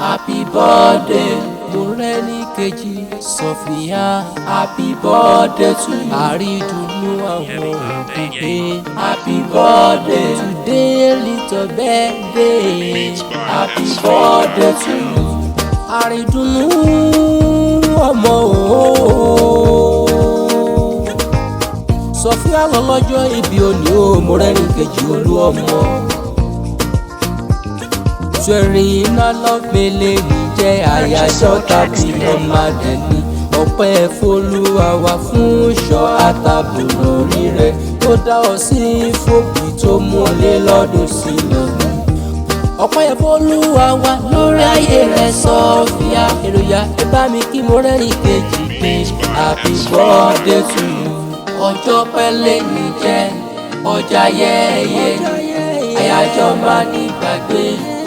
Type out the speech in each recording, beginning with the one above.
Happy birthday, Mọ́rẹ́níkejì Sọfíà. Happy birthday to you. Àrídùnnú àwọn òbí pé. Happy birthday today, little birthday. Beats by Happy SV. birthday to you. Àrídùnnú ọmọ ooo. Sọfíà lọ́lọ́jọ́ ìbí òní o, Mọ́rẹ́níkejì olú ọmọ. Swearing iná lọ́gbẹ̀lẹ̀ ní jẹ́ àyájọ́ tàbí ọmọ àdẹ̀ni. Ọpẹ́ f'Olúwa wa fún ṣọ́ àtàbò lórí rẹ̀ tó dá ọ sí fòbí tó mú ọ lé lọ́dún sí lọ́dún. Ọpẹ́ f'Olúwa wa lórí ayé rẹ̀ Sọfíà. Èròyà ẹ bá mi kí Mọ́rẹ́níkejì pé happy birthday to you. Ọjọ́ pẹ́lẹ́ ní jẹ́ ọjà yẹ́yẹ́ àyájọ́ máa ní gbàgbé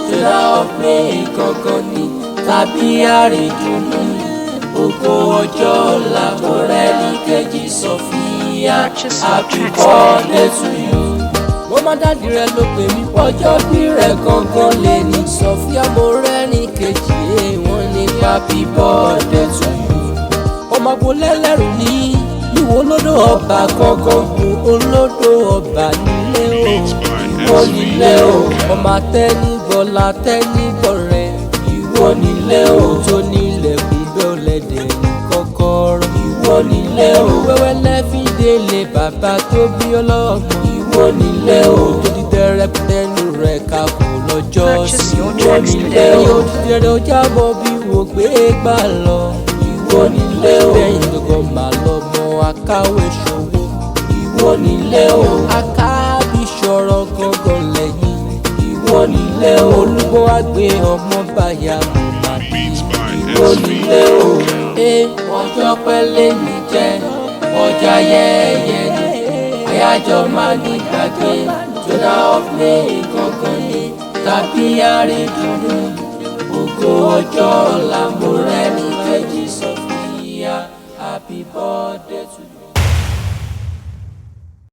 jọlá ọ̀pẹ gangan ni tàbí àrídùnnú ògo ọjọ́ ọ̀la Mọ́rẹ́níkejì Sọfíà. Purchase your Happy tracks birthday to you. Mo má dádì rẹ ló pè mí ọjọ́ bí rẹ gangan lè ní Sọfíà Mọ́rẹ́níkejì wọ́n ní happy birthday to you. Ọmọ agbolẹ́lẹ́rù ní ìwọ olódò ọba gangan wo olódò ọba nílé o. Beats by Ìwọ nílé o, SV. ọmọ atẹ́nigbọ́lá atẹ́nigbọ̀rẹ́. Ìwọ nílé o, tó nílẹ̀kùn bẹ́ẹ̀ ọ̀lẹ́dẹ̀ ní kọ́kọ́rọ́. Ìwọ nílé o, wẹ́wẹ́ lẹ́fíndélé bàbá tó bí ọlọ́mọ. Ìwọ nílé o, tó dídẹ́rẹ́ tẹnu rẹ̀ ká kò lọ́jọ́ Purchase sí. your Ìwọ tracks nílé today. o, dídẹ́rẹ́ ó jábọ̀ bí wò gbé gbà lọ. Ìwọ nílé o, lẹ́yìn gbogbo màá lọ́mọ akáwé ṣòwò. Ìwọ nílé o, akábí ṣọ̀rọ̀ gangan lẹ́yìn. Ìwọ nílé o, olúgbọ́n wá gbé ọmọ báyà mo máa bí. Beats by Ìwọ nílé o, SV. ẹ ọjọ́ pẹ́lẹ́ ní jẹ́ ọjà yẹ́yẹ́ ni àyájọ́ máa ní gbàgbé jọlá ọ̀pẹ gangan ni tàbí àrídùnnú ògo ọjọ́ ọ̀la.